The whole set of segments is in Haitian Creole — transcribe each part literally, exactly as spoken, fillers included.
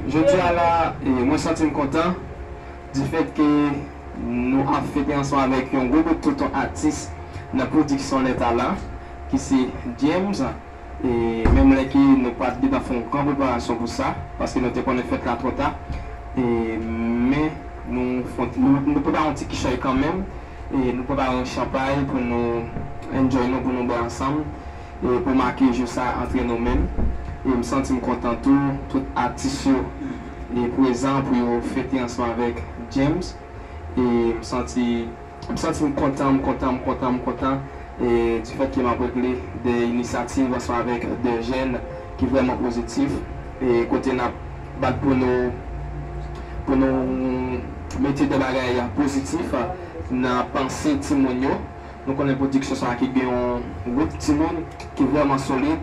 Jodi a la, e, mwen santi m kontan difèt ke nou ap fete ansanm avèk yon gwo bout tonton atis nan pwodiksyon Lètalan, ki se James. E menm lè ke nou pa t gentan fè yon gran preparasyon pou sa, paske nou te konnen fèt la twò ta, e, men nou fè, nou, nou prepare yon ti kichòy kanmenm, e nou prepare yon chanpay pou nou enjoy nou, pou nou bwè ansanm, e pou make jou sa antre nou menm. E m santi m kontan tou, tout atis yo, e prezan pou yo fete ansanm avèk James. E m santi, m santi m kontan, m kontan, m kontan, m kontan. E difèt ke m ap regle de inisyativ ansanm avèk de jèn ki vrèman pozitif. E kote n ap bat pou nou, pou nou mete de bagay pozitif nan panse timoun yo. Nou konnen pwodiksyon sa a ki gen yon gwoup timoun ki vrèman solid,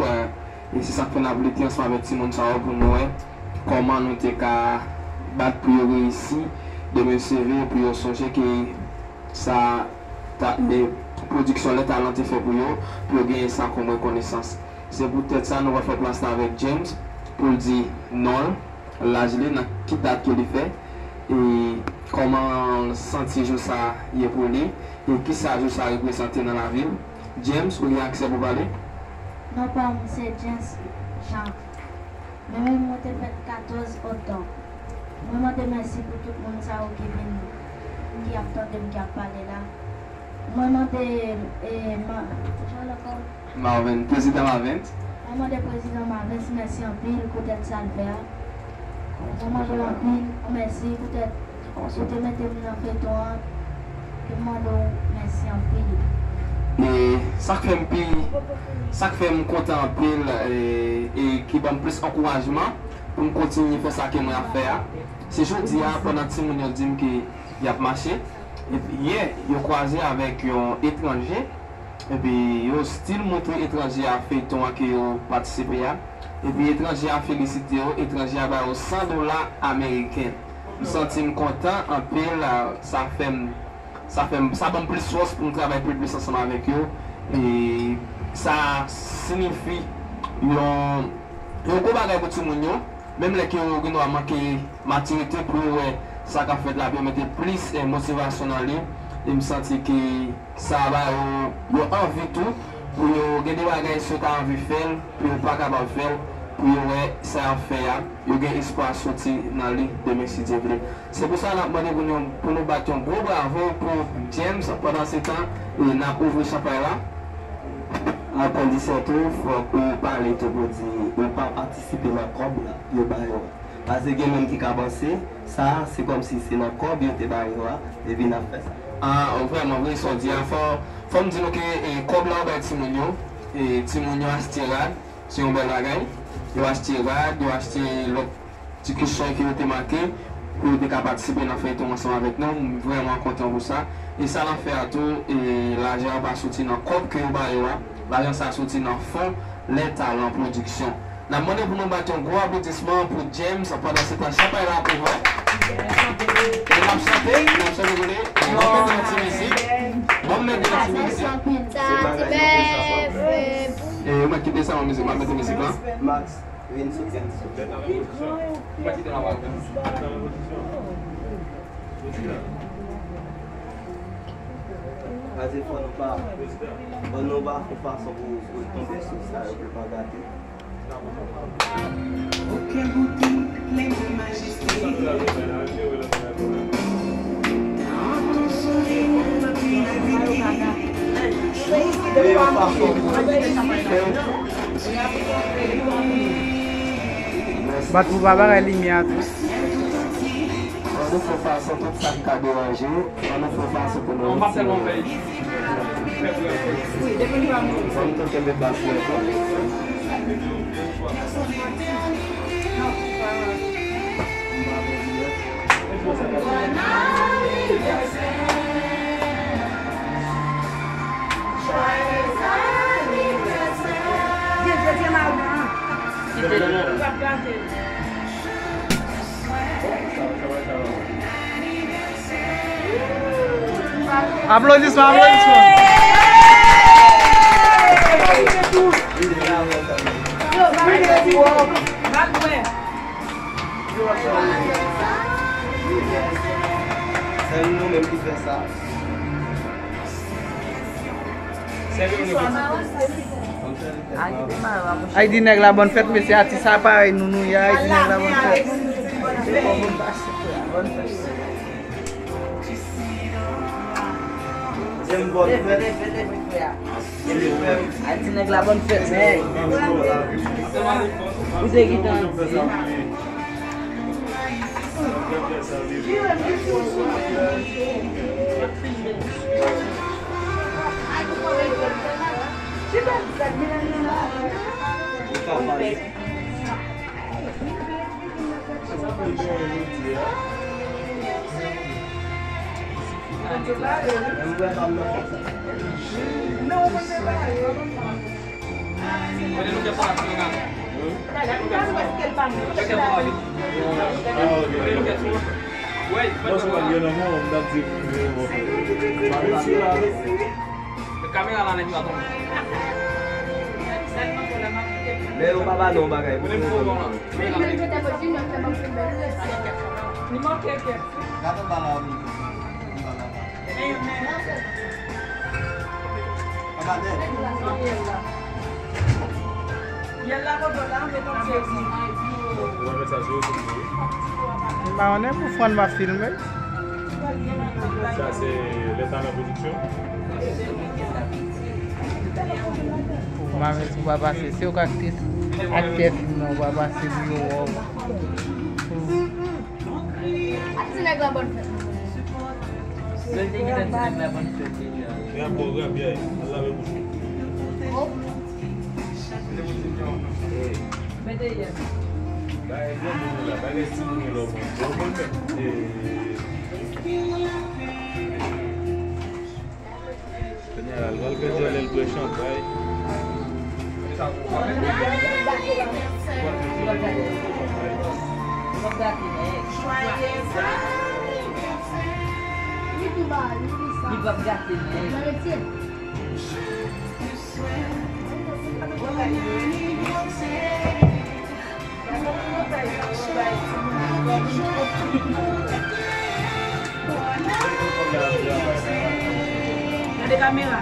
e se sa k fè n ap lite ansanm avèk timoun sa yo pou nou wè kòman nou te ka bat pou yo reyisi, demen seve, pou yo sonje ke sa ta, e, pwodiksyon Lètalan te fè pou yo, pou yo genyen sa kòm rekonesans. Se poutèt sa nou va fè plas la avèk James pou l di non l, laj li, nan ki dat ke li fè, e kòman l santi jou sa a ye pou li, e kisa jou sa a reprezante nan lavi l. James, ou gen aksè pou pale. Non pa m se James Jean. Mwen menm, mwen te fèt katòz oktòb. Mwen mande mèsi pou tout moun sa yo ki vin, ki ap tande m, ki ap pale la. Mwen mande, e, ma, jan ankò? Marvens, Prezidan Marvens. Mwen mande Prezidan Marvens mèsi anpil poutèt sa l fè a. Mwen mande w anpil mèsi poutèt ou te mete m nan feyton an. Ke m mande w mèsi anpil. E sa k fè m pi, sa k fè m kontan anpil, e, e ki ban m plis ankourajman pou m kontinye fè sa ke mwen ap fè a, se jodi a, pandan timoun yo di m ke y ap mache, epi yè, yo kwaze avèk yon etranje, epi yo still montre etranje a feyton an ke yo patisipe a, epi etranje a felisite yo, etranje a ba yo san dola ameriken. M santi m kontan anpil, sa fè m, sa fè m, sa ban m plis fòs pou m travay pi plis ansanm avèk yo. E sa siyifi yon, yon gwo bagay pou timoun yo. Menm lè ke yo gendwa manke matirite pou yo wè sa k ap fèt la, pou yo mete plis, eh, motivasyon nan li. E m santi ke sa ba yo, yo anvi tou pou yo gen de bagay si yo ta anvi fè l, pou yo pa kapab fè l, pou yo wè sa y ap fè a, yo gen espwa soti nan li demen si Dye vle. Se pou sa n ap mande pou nou, pou nou bat yon gwo bravo pou James. Pandan se tan, e, n ap ouvri chanpay la. An kondisyon tou, fòk ou pale tou pou di ou pa patisipe nan kòb la yo ba yo a. Paske gen moun ki ka panse sa se kòmsi se nan kòb yo te ba yo a, epi n ap fè sa. Ah, vrèman vre, sa w di a, fò, fò m di nou ke, e, kòb la yo bay timoun yo, e, timoun yo achte rad, se yon bèl bagay. Yo achte rad, yo achte lòt ti kichay ke yo te make pou yo te ka patisipe nan feyton ansanm avèk nou. M vrèman kontan pou sa. E sa n ap fè a tou, e, lajan an pa soti nan kòb ke yo ba yo a. Lajan sa a soti nan fon Lè Talan Pwodiksyon. N ap mande pou nou bat yon gwo aplodisman pou James pandan se tan chanpay la ap ouvè. E n ap chante, n ap chante pou li. N ap mete yon ti mizik. N ap mete yon ti mizik. E ou mèt kite sa nan mizik, m ap mete mizik la. Max, vin sou sèn. Pase fò nou pa, fò nou pa fè fason pou, pou l tonbe sou sa yo, pou l pa gate. Bat pou pa bagay limyè a tou. Ann nou fè fason tout sa ki ka deranje, ann nou fè fason pou nou retire. Ann tou kenbe bas la tou. Aplodisman, aplodisman. Sèl nou menm ki fè sa. Sèl nou menm. Ay, di nèg la bòn fèt, mesye, atis sa parèy nou, nou ye, ay, di nèg la bòn fèt. Bòn fèt. Ay, di nèg la bòn fèt, men. Ou te gentan di. Kamera la nèg la tonbe. Men yo pa ba nou bagay pou nou. Li manke kè. Gade anba la, wi. Anba nèt. Yèl la kote w la, met yon sezi. Ou va met sa sou YouTube, wi. M pa konnen pou fòn pa filme. Sa se Les Talents Production. Ou pa met, ou pa pase. Se ou k aktris, aktè fim nan, ou pa pase pou yo wè w. Ak ti nèg la bòn fèt. Mwen te gentan di nèg la bòn fèt deja. Rap bon, rap, yeah. Al lave bouch ou. Oh. Mete yè. Bagay granmoun la, bagay timoun yo la, bon, bon, bon, men. Eh. Kounye a la, l pral fè djòlè, l bwè chanpay. Li p ap gate nèg. Gade kamera.